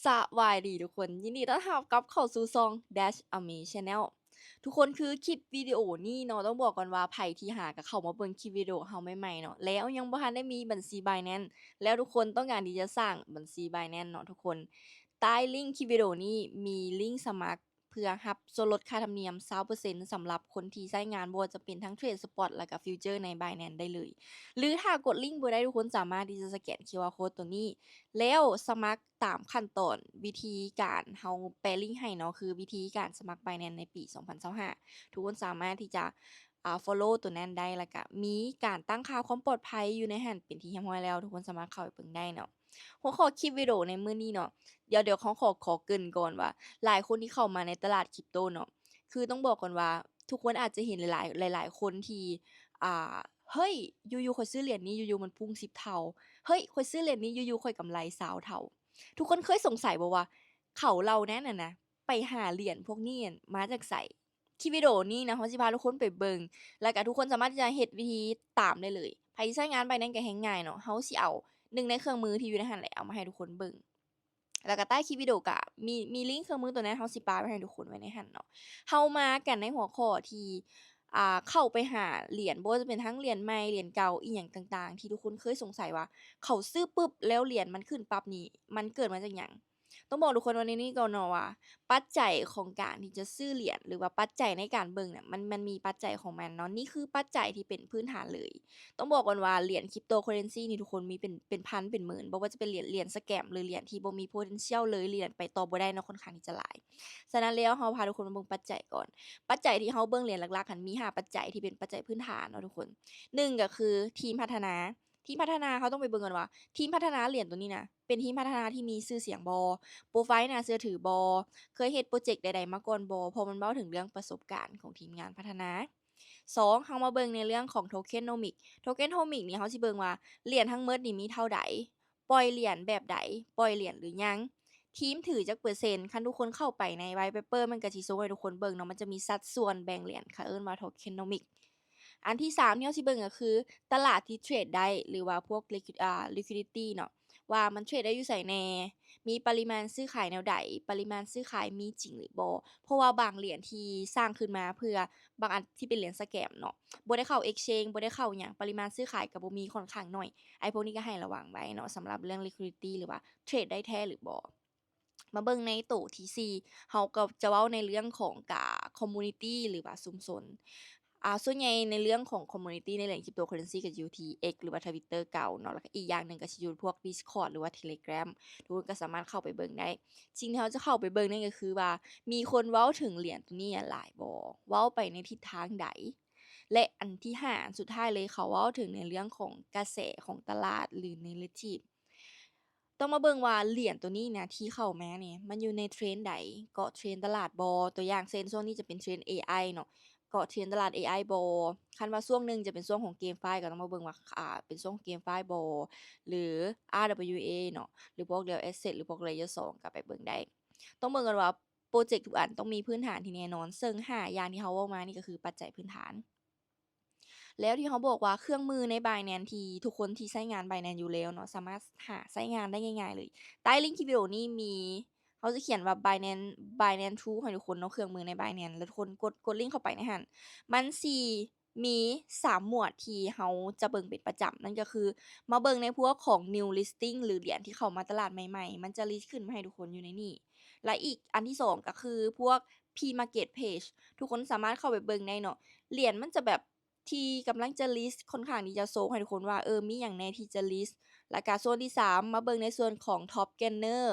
ສະບາຍດີທຸກຄົນ ຍິນດີຕ້ອນຮັບກັບເຂົ້າສູ່ຊ່ອງ Dash Army Channel ທຸກຄົນ. ຄືຄລິບວິດີໂອນີ້ເນາະ ຕ້ອງບອກກ່ອນວ່າໃຜທີ່ຫາກະເຂົ້າມາເບິ່ງຄລິບວິດີໂອເຮົາໃໝ່ໆເນາະ ແລ້ວຍັງບໍ່ທັນໄດ້ມີບັນຊີ Binance ແລ້ວທຸກຄົນຕ້ອງການທີ່ຈະສ້າງບັນຊີ Binance ເນາະທຸກຄົນ, ໃຕ້ລິ້ງຄລິບວິດີໂອນີ້ມີລິ້ງສະໝັກ ເພື່ອຮັບສ່ວນລົດຄ່າທຳນຽມຊາວເປີເຊັນ ສຳລັບຄົນທີ່ໃຊ້ງານບໍ່ວ່າຈະເປັນທັງເທຣດສະປອດ ແລ້ວກະຟິວເຈີໃນ Binance ໄດ້ເລີຍ. ຫຼືຖ້າກົດລິ້ງບໍ່ໄດ້ ທຸກຄົນສາມາດທີ່ຈະສະແກນ QR code ຕົວນີ້ ແລ້ວສະໝັກຕາມຂັ້ນຕອນວິທີການ ເຮົາແປລິ້ງໃຫ້ເນາະ ຄືວິທີການສະໝັກ Binance ໃນປີສອງພັນຊາວຫ້າ ທຸກຄົນສາມາດທີ່ຈະ ອ່າ follow ຕົວນັ້ນໄດ້ ແລ້ວກະມີການຕັ້ງຄ່າຄວາມປອດໄພຢູ່ໃນຫັ້ນເປັນທີ່ຮຽບຮ້ອຍແລ້ວ ທຸກຄົນສາມາດເຂົ້າໄປເບິ່ງໄດ້ເນາະ. ຫົວຂໍ້ຄລິບວິດີໂອໃນມື້ນີ້ເນາະ ດຽວ ດຽວເຮົາຂໍ ຂໍເກີ່ນກ່ອນວ່າ ຫຼາຍຄົນທີ່ເຂົ້າມາໃນຕະຫຼາດຄຣິບໂຕເນາະ ຄືຕ້ອງບອກກ່ອນວ່າ ທຸກຄົນອາດຈະເຫັນຫຼາຍໆ ຫຼາຍໆຄົນທີ່ ອ່າ ເຮີ້ຍ ຢູ່ໆຂ້ອຍຊື້ຫຼຽນນີ້ ຢູ່ໆມັນພຸ່ງສິບເທົ່າ, ເຮີ້ຍ ຂ້ອຍຊື້ຫຼຽນນີ້ ຢູ່ໆຂ້ອຍກຳໄລຊາວເທົ່າ. ທຸກຄົນເຄີຍສົງໄສບໍ່ວ່າ ເຂົາເຫຼົ່ານັ້ນນະ ໄປຫາຫຼຽນພວກນີ້ມາຈາກໃສ? ຄລິບວິດີໂອນີ້ນະ ເຮົາຊິພາທຸກຄົນໄປເບິ່ງ ແລ້ວກະທຸກຄົນສາມາດທີ່ຈະເຮັດວິທີຕາມໄດ້ເລີຍ. ໃຜທີ່ໃຊ້ງານ Binance ກະແຮ່ງງ່າຍເນາະ ເຮົາຊິເອົາໜຶ່ງໃນເຄື່ອງມືທີ່ຢູ່ໃນຫັ້ນແຫຼະ ເອົາມາໃຫ້ທຸກຄົນເບິ່ງ ແລ້ວກະໃຕ້ຄລິບວິດີໂອກະມີ ມີລິ້ງເຄື່ອງມືຕົວນັ້ນ ເຮົາຊິປະໄວ້ໃຫ້ທຸກຄົນໄວ້ໃນຫັ້ນເນາະ. ເຮົາມາກັນໃນຫົວຂໍ້ທີ່ ອ່າ ເຂົ້າໄປຫາຫຼຽນ ບໍ່ວ່າຈະເປັນທັງຫຼຽນໃໝ່ ຫຼຽນເກົ່າ ອີ່ຫຍັງຕ່າງໆ ທີ່ທຸກຄົນເຄີຍສົງໄສວ່າ ເຂົາຊື້ປຶບແລ້ວຫຼຽນມັນຂຶ້ນປັບນີ້ ມັນເກີດມາຈາກຫຍັງ? ຕ້ອງບອກທຸກຄົນວ່າໃນນີ້ກ່ອນເນາະວ່າ ປັດໄຈຂອງການທີ່ຈະຊື້ຫຼຽນ ຫຼືວ່າປັດໄຈໃນການເບິ່ງນະ ມັນ ມັນມີປັດໄຈຂອງມັນເນາະ. ນີ້ຄືປັດໄຈທີ່ເປັນພື້ນຖານເລີຍ. ຕ້ອງບອກກ່ອນວ່າຫຼຽນ cryptocurrency ນີ້ທຸກຄົນມີເປັນ ເປັນພັນເປັນໝື່ນ ບໍ່ວ່າຈະເປັນຫຼຽນ ຫຼຽນສະແກມ ຫຼືຫຼຽນທີ່ບໍ່ມີ potential ເລີຍ ຫຼຽນໄປຕໍ່ບໍ່ໄດ້ເນາະ ຂ້ອນຂ້າງທີ່ຈະຫຼາຍ. ສະນັ້ນແລ້ວເຮົາພາທຸກຄົນມາເບິ່ງປັດໄຈກ່ອນ. ປັດໄຈທີ່ເຮົາເບິ່ງຫຼຽນຫຼັກໆຫັ້ນ ມີຫ້າປັດໄຈທີ່ເປັນປັດໄຈພື້ນຖານເນາະທຸກຄົນ. ໜຶ່ງກະຄືທີມພັດທະນາ. ທີມພັດທະນາ ເຮົາຕ້ອງໄປເບິ່ງກ່ອນວ່າ ທີມພັດທະນາຫຼຽນໂຕນີ້ນະ ເປັນທີມພັດທະນາທີ່ມີຊື່ສຽງບໍ່? ໂປຣໄຟລ໌ໜ້າເຊື່ອຖືບໍ່? ເຄີຍເຮັດໂປຣເຈັກໃດໆມາກ່ອນບໍ່? ເພາະມັນເວົ້າເຖິງເລື່ອງປະສົບການຂອງທີມງານພັດທະນາ. ສອງ ເຮົາມາເບິ່ງໃນເລື່ອງຂອງ Tokenomics. Tokenomics ນີ້ ເຮົາຊິເບິ່ງວ່າຫຼຽນທັງໝົດນີ້ມີເທົ່າໃດ? ປ່ອຍຫຼຽນແບບໃດ? ປ່ອຍຫຼຽນຫຼືຍັງ? ທີມຖືຈັກເປີເຊັນ? ຄັນທຸກຄົນເຂົ້າໄປໃນ White Paper ມັນກະຊິໂຊໃຫ້ທຸກຄົນເບິ່ງເນາະ ມັນຈະມີສັດສ່ວນແບ່ງຫຼຽນ ເຂົາເອີ້ນວ່າ Tokenomics. ອັນທີສາມທີ່ເຮົາຊິເບິ່ງກະຄືຕະຫຼາດທີ່ເທຣດໄດ້ ຫຼືວ່າພວກ liqui- ອ່າ liquidity ເນາະ ວ່າມັນເທຣດໄດ້ຢູ່ໃສແດ່? ມີປະລິມານຊື້ຂາຍແນວໃດ? ປະລິມານຊື້ຂາຍມີຈິງຫຼືບໍ່? ເພາະວ່າບາງຫຼຽນທີ່ສ້າງຂຶ້ນມາເພື່ອ ບາງອັນທີ່ເປັນຫຼຽນສະແກມເນາະ ບໍ່ໄດ້ເຂົ້າ exchange ບໍ່ໄດ້ເຂົ້າຫຍັງ ປະລິມານຊື້ຂາຍກະບໍ່ມີ ຂ້ອນຂ້າງໜ້ອຍ. ໄອ້ພວກນີ້ກະໃຫ້ລະວັງໄວ້ເນາະ ສຳລັບເລື່ອງ liquidity ຫຼືວ່າເທຣດໄດ້ແທ້ຫຼືບໍ່. ມາເບິ່ງໃນໂຕທີສີ່ ເຮົາກະຈະເວົ້າໃນເລື່ອງຂອງກາ community ຫຼືວ່າຊຸມຊົນ. ອ່າ ສ່ວນໃຫຍ່ໃນເລື່ອງຂອງ community ໃນຫຼຽນ cryptocurrency ກະຢູ່ທີ່ X ຫຼືວ່າ Twitter ເກົ່າເນາະ ແລ້ວກະອີກຢ່າງໜຶ່ງກະຊິຢູ່ພວກ Discord ຫຼືວ່າ Telegram ທຸກຄົນກະສາມາດເຂົ້າໄປເບິ່ງໄດ້. ສິ່ງທີ່ເຮົາຈະເຂົ້າໄປເບິ່ງນັ້ນກະຄືວ່າ ມີຄົນເວົ້າເຖິງຫຼຽນໂຕນີ້ຫຼາຍບໍ່? ເວົ້າໄປໃນທິດທາງໃດ? ແລະ ອັນທີຫ້າ ອັນສຸດທ້າຍເລີຍ ເຂົາເວົ້າເຖິງໃນເລື່ອງຂອງກະແສຂອງຕະຫຼາດ ຫຼື narrative. ຕ້ອງມາເບິ່ງວ່າຫຼຽນໂຕນີ້ນະ ທີ່ເຂົ້າມານີ້ ມັນຢູ່ໃນເທຣນໃດ? ເກາະເທຣນຕະຫຼາດບໍ່? ຕົວຢ່າງເຊັ່ນ ຊ່ວງນີ້ຈະເປັນເທຣນ AI ເນາະ ເກາະເທຣນຕະຫຼາດ AI ບໍ່? ຄັນວ່າຊ່ວງໜຶ່ງຈະເປັນຊ່ວງຂອງ GameFi ກະຕ້ອງມາເບິ່ງວ່າ ອ່າ ເປັນຊ່ວງຂອງ GameFi ບໍ່? ຫຼື RWA ເນາະ ຫຼືພວກ Real Asset ຫຼືພວກ Layer ສອງ ກະໄປເບິ່ງໄດ້. ຕ້ອງເບິ່ງກ່ອນວ່າໂປຣເຈັກທຸກອັນຕ້ອງມີພື້ນຖານທີ່ແນ່ນອນ ເຊິ່ງຫ້າຢ່າງທີ່ເຮົາເວົ້າມານີ້ກະຄືປັດໄຈພື້ນຖານ. ແລ້ວທີ່ເຮົາບອກວ່າເຄື່ອງມືໃນ Binance ທີ່ທຸກຄົນທີ່ໃຊ້ງານ Binance ຢູ່ແລ້ວເນາະ ສາມາດຫາໃຊ້ງານໄດ້ງ່າຍໆເລີຍ. ໃຕ້ລິ້ງຄລິບວິດີໂອນີ້ມີ ເຮົາຈະຂຽນວ່າ Binance Binance Tools ໃຫ້ທຸກຄົນເນາະ ເຄື່ອງມືໃນ Binance ແລ້ວທຸກຄົນກົດ ກົດລິ້ງເຂົ້າໄປໃນຫັ້ນ. ມັນຊິມີສາມໝວດທີ່ເຮົາຈະເບິ່ງເປັນປະຈຳ ນັ້ນກະຄື ມາເບິ່ງໃນພວກຂອງ New Listing ຫຼືຫຼຽນທີ່ເຂົ້າມາຕະຫຼາດໃໝ່ໆ ມັນຈະ list ຂຶ້ນມາໃຫ້ທຸກຄົນຢູ່ໃນນີ້. ແລະ ອີກອັນທີສອງກະຄືພວກ Pre-market Page ທຸກຄົນສາມາດເຂົ້າໄປເບິ່ງໄດ້ເນາະ ຫຼຽນມັນຈະແບບ ທີ່ກຳລັງຈະ list ຂ້ອນຂ້າງທີ່ຈະໂຊໃຫ້ທຸກຄົນວ່າ ເອີ ມີຫຍັງແດ່ທີ່ຈະ list. ແລ້ວກະສ່ວນທີສາມ ມາເບິ່ງໃນສ່ວນຂອງ Top Gainer,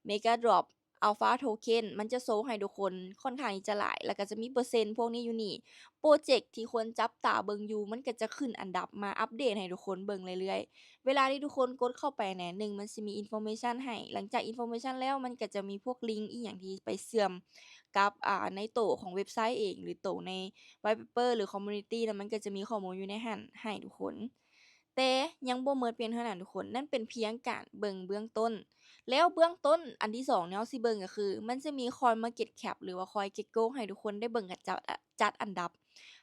Mega Drop, Alpha Token ມັນຈະໂຊໃຫ້ທຸກຄົນຂ້ອນຂ້າງທີ່ຈະຫຼາຍ ແລ້ວກະຈະມີເປີເຊັນພວກນີ້ຢູ່ນີ້. ໂປຣເຈັກທີ່ຄົນຈັບຕາເບິ່ງຢູ່ ມັນກະຈະຂຶ້ນອັນດັບມາອັບເດດໃຫ້ທຸກຄົນເບິ່ງເລື້ອຍໆ. ເວລາທີ່ທຸກຄົນກົດເຂົ້າໄປແນ່ ໜຶ່ງ ມັນຊິມີ information ໃຫ້ ຫຼັງຈາກ information ແລ້ວ ມັນກະຈະມີພວກລິ້ງອີ່ຫຍັງທີ່ໄປເຊື່ອມກັບ ອ່າ ໃນໂຕຂອງເວັບໄຊເອງ ຫຼືໂຕໃນ White Paper ຫຼື Community ແລ້ວມັນກະຈະມີຂໍ້ມູນຢູ່ໃນຫັ້ນໃຫ້ທຸກຄົນ. ແຕ່ຍັງບໍ່ໝົດພຽງເທົ່ານັ້ນທຸກຄົນ ນັ້ນເປັນພຽງການເບິ່ງເບື້ອງຕົ້ນ. ແລ້ວເບື້ອງຕົ້ນອັນທີສອງທີ່ເຮົາຊິເບິ່ງກະຄື ມັນຈະມີ Coin Market Cap ຫຼືວ່າ CoinGecko ໃຫ້ທຸກຄົນໄດ້ເບິ່ງກັນ ຈະ ຈັດອັນດັບ.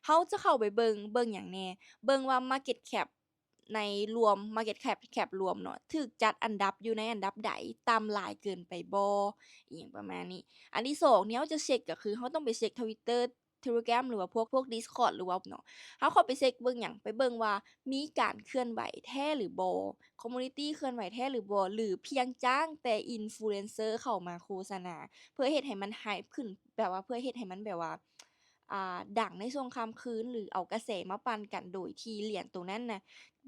ເຮົາຈະເຂົ້າໄປເບິ່ງ ເບິ່ງຫຍັງແດ່? ເບິ່ງວ່າ Market Cap ໃນລວມ market cap cap ລວມເນາະ ຖືກຈັດອັນດັບຢູ່ໃນອັນດັບໃດ ຕ່ຳຫຼາຍເກີນໄປບໍ່ ອີ່ຫຍັງປະມານນີ້. ອັນທີສອງທີ່ເຮົາຈະເຊັກກໍຄື ເຮົາຕ້ອງໄປເຊັກ Twitter Telegram ຫຼືວ່າພວກ ພວກ Discord ຫຼືວ່າເນາະ ເຮົາເຂົ້າໄປເຊັກເບິ່ງຫຍັງ ໄປເບິ່ງວ່າມີການເຄື່ອນໄຫວແທ້ຫຼືບໍ່ community ເຄື່ອນໄຫວແທ້ຫຼືບໍ່ ຫຼືພຽງຈ້າງແຕ່ influencer ເຂົ້າມາໂຄສະນາ ເພື່ອເຮັດໃຫ້ມັນ hype ຂຶ້ນ ແບບວ່າເພື່ອເຮັດໃຫ້ມັນແບບວ່າ ອ່າ ດັງໃນຊ່ວງຄ່ຳຄືນ ຫຼືເອົາກະແສມາປັ່ນກັນ ໂດຍທີ່ຫຼຽນໂຕນັ້ນນະ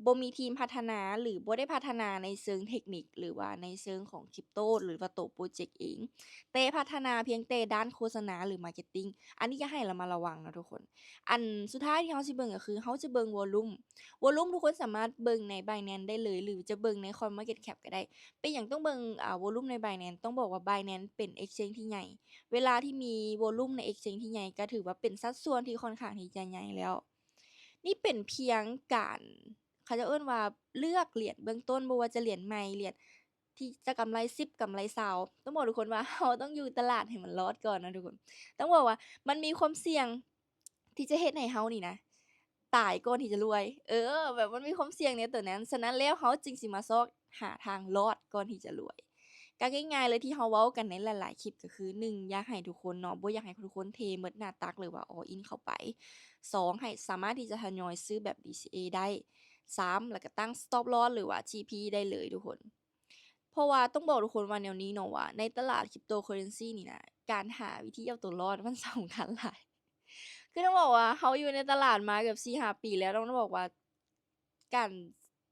ບໍ່ມີທີມພັດທະນາ ຫຼືບໍ່ໄດ້ພັດທະນາໃນເຊີງເທັກນິກ ຫຼືວ່າໃນເຊີງຂອງ crypto ຫຼືວ່າໂຕໂປຣເຈັກເອງ ແຕ່ພັດທະນາພຽງແຕ່ດ້ານໂຄສະນາ ຫຼື marketing. ອັນນີ້ຢາກໃຫ້ລະມັດລະວັງເນາະທຸກຄົນ. ອັນສຸດທ້າຍທີ່ເຮົາຊິເບິ່ງກໍຄື ເຮົາຈະເບິ່ງ volume volume ທຸກຄົນສາມາດເບິ່ງໃນ Binance ໄດ້ເລີຍ ຫຼືຈະເບິ່ງໃນ CoinMarketCap ກໍໄດ້. ເປັນຫຍັງຕ້ອງເบิ่ງ ອ່າ volume ໃນ Binance? ຕ້ອງບອກວ່າ Binance ເປັນ exchange ທີ່ໃຫຍ່ ເວລາທີ່ມີ volume ໃນ exchange ທີ່ໃຫຍ່ ກໍຖືວ່າເປັນສັດສ່ວນທີ່ຂ້ອນຂ້າງທີ່ຈະໃຫຍ່ແລ້ວ. ນີ້ເປັນພຽງການ ເຂົາເຈົ້າເອີ້ນວ່າເລືອກຫຼຽນເບື້ອງຕົ້ນ ບໍ່ວ່າຈະຫຼຽນໃໝ່ ຫຼຽນທີ່ຈະກຳໄລສິບ ກຳໄລຊາວ ຕ້ອງບອກທຸກຄົນວ່າ ເຮົາຕ້ອງຢູ່ຕະຫຼາດໃຫ້ມັນລອດກ່ອນນະທຸກຄົນ. ຕ້ອງບອກວ່າມັນມີຄວາມສ່ຽງທີ່ຈະເຮັດໃຫ້ເຮົານີ້ນະ ຕາຍກ່ອນທີ່ຈະລວຍ ເອີ ແບບມັນມີຄວາມສ່ຽງໃນໂຕນັ້ນ. ສະນັ້ນແລ້ວເຮົາຈຶ່ງຊິມາຊອກຫາທາງລອດກ່ອນທີ່ຈະລວຍ. ກໍງ່າຍໆເລີຍທີ່ເຮົາເວົ້າກັນໃນຫຼາຍໆຄລິບກໍຄື ໜຶ່ງ ຢາກໃຫ້ທຸກຄົນເນາະ ບໍ່ຢາກໃຫ້ທຸກຄົນເທໝົດໜ້າຕັກ ຫຼືວ່າ all in ເຂົ້າໄປ. ສອງ ໃຫ້ສາມາດທີ່ຈະທະຍອຍຊື້ແບບ DCA ໄດ້. ສາມ ແລ້ວກໍຕັ້ງ stop loss ຫຼືວ່າ TP ໄດ້ເລີຍທຸກຄົນ. ເພາະວ່າຕ້ອງບອກທຸກຄົນວ່າແນວນີ້ເນາະ ວ່າໃນຕະຫຼາດ cryptocurrency ນີ້ນະ ການຫາວິທີເອົາຕົວລອດມັນສຳຄັນຫຼາຍ. ຄືຕ້ອງບອກວ່າເຮົາຢູ່ໃນຕະຫຼາດມາເກືອບສີ່ຫ້າປີແລ້ວ ຕ້ອງບອກວ່າການ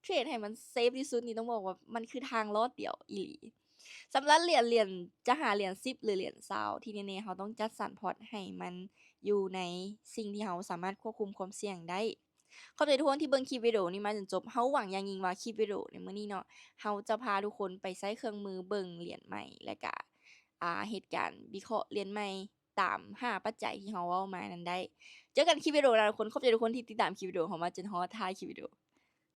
ເທຣດໃຫ້ມັນ safe ທີ່ສຸດນີ້ ຕ້ອງບອກວ່າມັນຄືທາງລອດດຽວອີ່ຫຼີ. ສຳລັບຫຼຽນ ຫຼຽນ ຈະຫາຫຼຽນສິບ ຫຼືຫຼຽນຊາວ ທີ່ແນ່ໆເຮົາຕ້ອງຈັດສັນ port ໃຫ້ມັນຢູ່ໃນສິ່ງທີ່ເຮົາສາມາດຄວບຄຸມຄວາມສ່ຽງໄດ້. ຂອບໃຈທຸກຄົນທີ່ເບິ່ງຄລິບວິດີໂອນີ້ມາຈົນຈົບ. ເຮົາຫວັງຢ່າງຍິ່ງວ່າຄລິບວິດີໂອໃນມື້ນີ້ເນາະ ເຮົາຈະພາທຸກຄົນໄປໃຊ້ເຄື່ອງມືເບິ່ງຫຼຽນໃໝ່ ແລະກະ ອ່າ ເຮັດການວິເຄາະຫຼຽນໃໝ່ຕາມຫ້າປັດໄຈທີ່ເຮົາເວົ້າມານັ້ນໄດ້. ເຈີກັນຄລິບວິດີໂອໜ້າທຸກຄົນ. ຂອບໃຈທຸກຄົນທີ່ຕິດຕາມຄລິບວິດີໂອເຮົາມາຈົນຮອດທ້າຍຄລິບວິດີໂອ.